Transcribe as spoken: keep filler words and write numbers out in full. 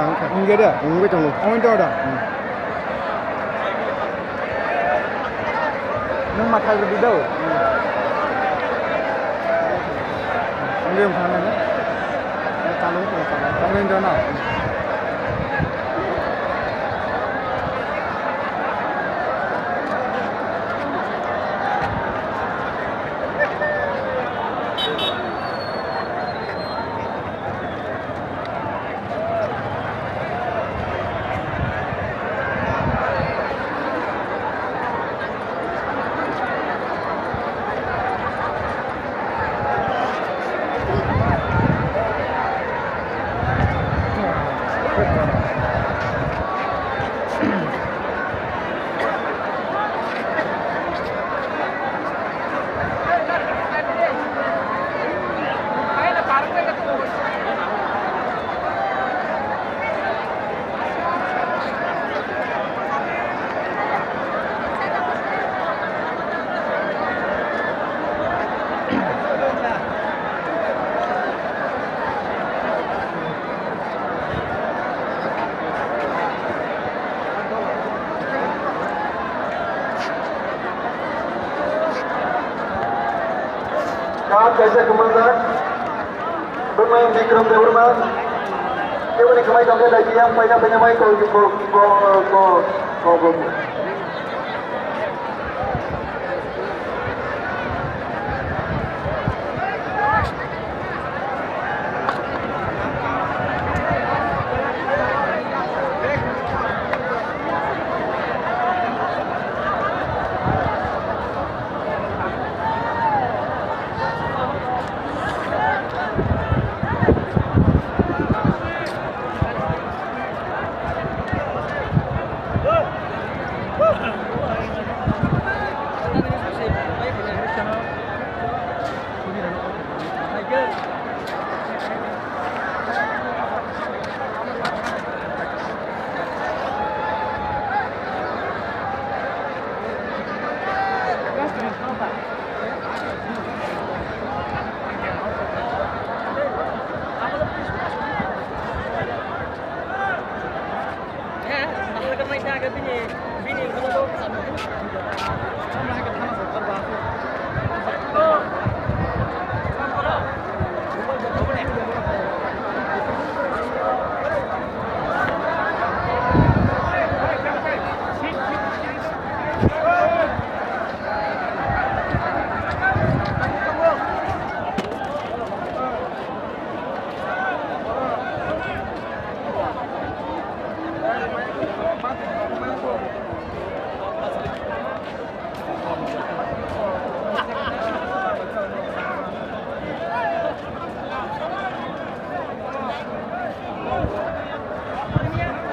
Wngkha. Wngkha da? Wngwi tongo. Wngwi tongo da? Hmm. Nwng matha rwdi do? Wngwi wngkha nang. Chalwi tong, chalwi tong. Wngwi tongo na? Kaam kaisa kwmajak. Bwmai Bikram Debbarma. Keboni kwmai tongkhe daiti yang paina paina mai ko ko ko ko ko ko.